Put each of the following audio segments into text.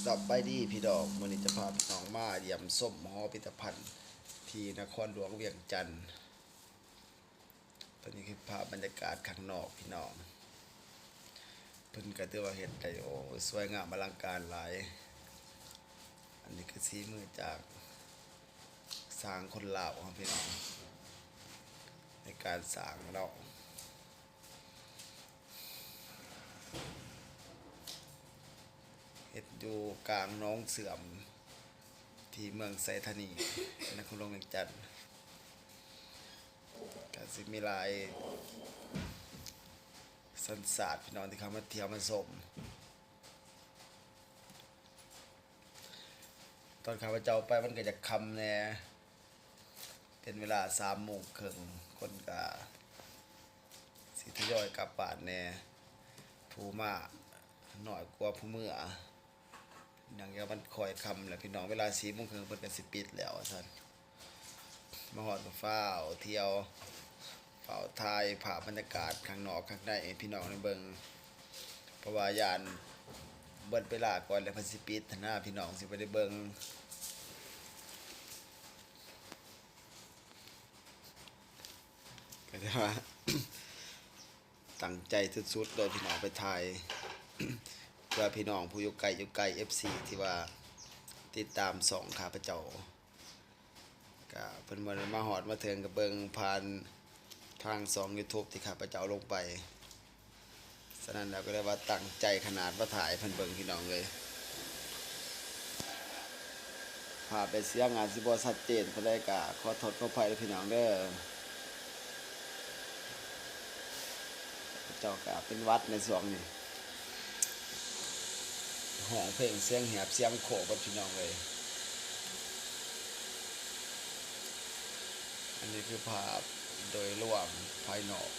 ສະບາຍດີພີ່ນ້ອງ, ມື້ນີ້ຈະພາພີ່ນ້ອງມາຢ້ຽມຊົມຫໍພິພິທະພັນທີ່ນະຄອນຫຼວງວຽງຈັນ. ຕົວນີ້ຄືພາບບັນຍາກາດຂ້າງນອກພີ່ນ້ອງ, ເພິ່ນກໍຖືວ່າເຮັດໄດ້ ໂອ້ ສວຍງາມອະລັງການຫຼາຍ. ອັນນີ້ຄືສີມືຈາກຊ່າງຄົນລາວເຮົາພີ່ນ້ອງ ໃນການສ້າງເນາະ. ເຮັດຢູ່ກາງໜອງເຊື່ອມ ທີ່ເມືອງໄຊທານີ ນະຄອນຫຼວງວຽງຈັນ. ກະຊິມີຫຼາຍສັນຊາດພີ່ນ້ອງທີ່ເຂົ້າມາທ່ຽວມາຊົມ. ຕອນຂ້າພະເຈົ້າໄປມັນກໍຢາກຄ່ຳແດ່, ເປັນເວລາສາມໂມງເຄິ່ງ ຄົນກໍຊິທະຍອຍກັບບ້ານແດ່, ຜູ້ມາໜ້ອຍກວ່າຜູ້ເມືອ. ເນື່ອງຈາກມັນຄ່ອຍຄ່ຳແລ້ວພີ່ນ້ອງ, ເວລາສີ່ໂມງເຄິ່ງເພິ່ນກໍຊິປິດແລ້ວວ່າຊັ້ນ. ມາຮອດກໍຟ້າວທ່ຽວ ຟ້າວຖ່າຍພາບບັນຍາກາດຂ້າງນອກຂ້າງໃນໃຫ້ພີ່ນ້ອງໄດ້ເບິ່ງ, ເພາະວ່າຢ້ານເບິດເວລາກ່ອນແລ້ວເພິ່ນຊິປິດຫັ້ນນະ, ພີ່ນ້ອງຊິບໍ່ໄດ້ເບິ່ງ. ກໍຖືວ່າຕັ້ງໃຈສຸດໆເລີຍພີ່ນ້ອງ, ໄປຖ່າຍເພື່ອພີ່ນ້ອງຜູ້ຢູ່ໄກຢູ່ໃກ້ ເອັຟຊີ ທີ່ວ່າຕິດຕາມຊ່ອງຂ້າພະເຈົ້າ. ກະເພິ່ນບໍ່ໄດ້ມາຮອດມາເຖິງ ກະເບິ່ງຜ່ານທາງຊ່ອງຢູທູບທີ່ຂ້າພະເຈົ້າລົງໄປ. ສະນັ້ນແລ້ວກໍເລີຍວ່າຕັ້ງໃຈຂະໜາດມາຖ່າຍໃຫ້ເພິ່ນເບິ່ງພີ່ນ້ອງເອີຍ. ພາບແບບສຽງອາດຊິບໍ່ຊັດເຈນປານໃດ ກະຂໍໂທດຂໍອະໄພເດີພີ່ນ້ອງເດີ. ເຈົ້າກໍເປັນຫວັດໃນຊ່ວງນີ້ ຮ້ອງເພງສຽງແຫບສຽງໂຄເບິດພີ່ນ້ອງເອີຍ. ອັນນີ້ຄືພາບໂດຍລວມພາຍນອກ.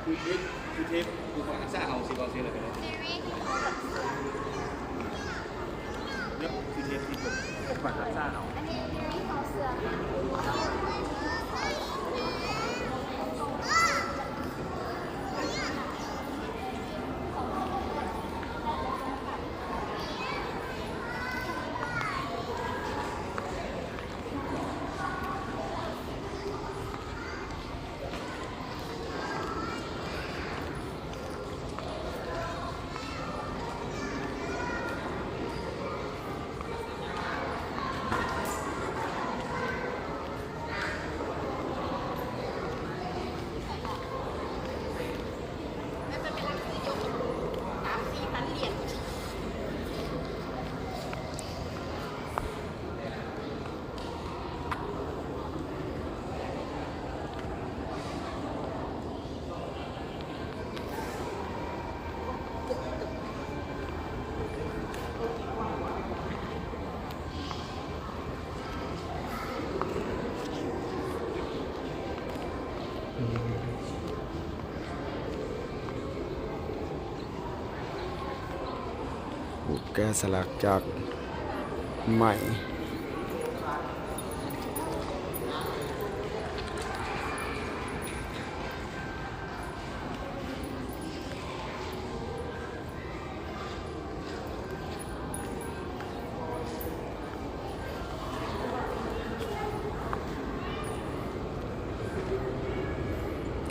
ຄືເທບ ຄືເທບ ຄືຂອງນັກສຶກສາເຮົາຊິເວົ້າຊື່ແລ້ວກໍໄດ້ ທີວີທີ່ເຮົາແບບ ແບບຄືເທບທີ່ເພິ່ນ ຂອງນັກສຶກສາເຮົາ ອັນນີ້ທີວີເຮົາເຊື່ອ. ແກະສະຫຼັກຈາກໄມ້.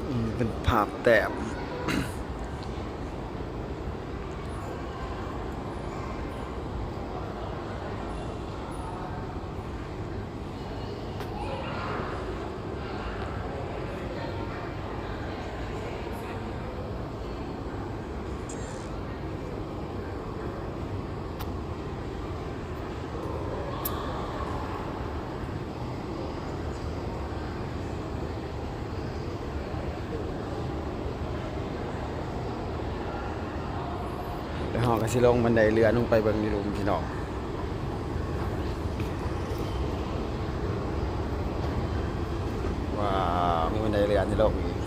ອືມ ເປັນພາບແຕ້ມ. ຊິລົງບັນໄດເລື່ອນລົງໄປເບິ່ງຢູ່ລຸ່ມພີ່ນ້ອງ. ວ້າວ ມີບັນໄດເລື່ອນຊິລົງອີກ.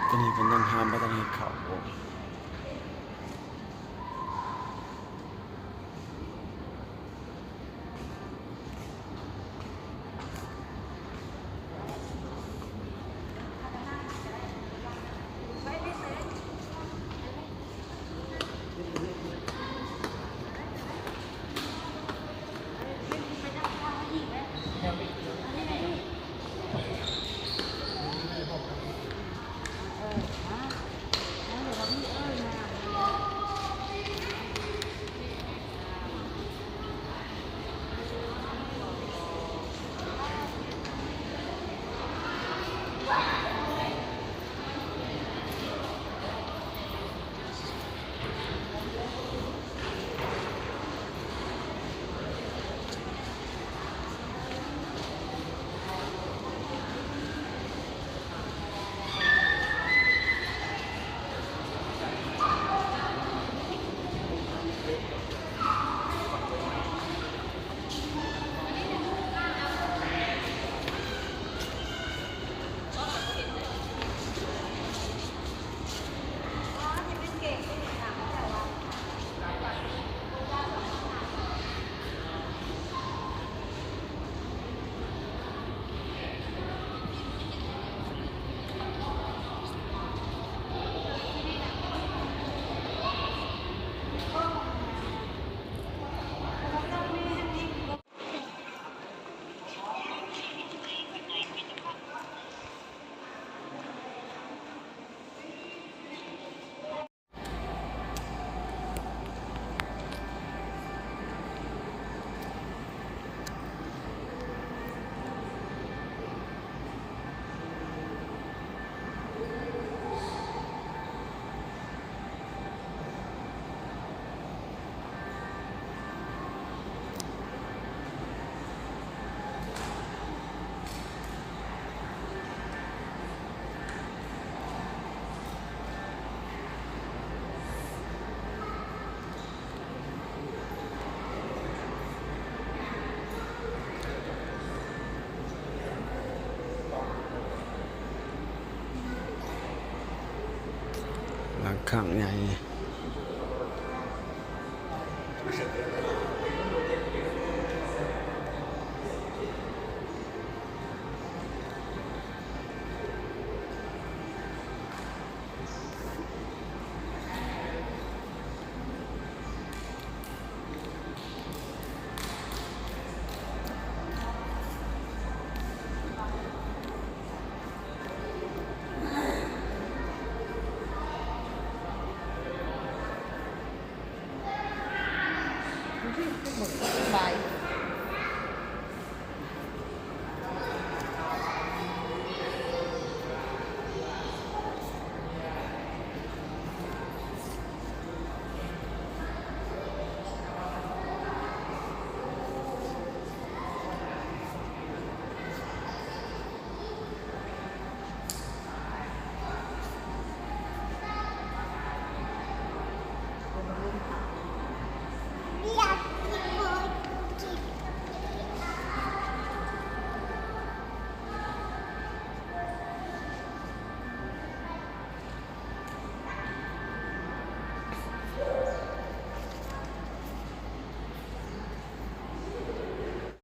ຕອນນີ້ເພິ່ນຍັງຫ້າມບໍ່ທັນໃຫ້ເຂົ້າ. ຄັ້ງໃຫຍ່.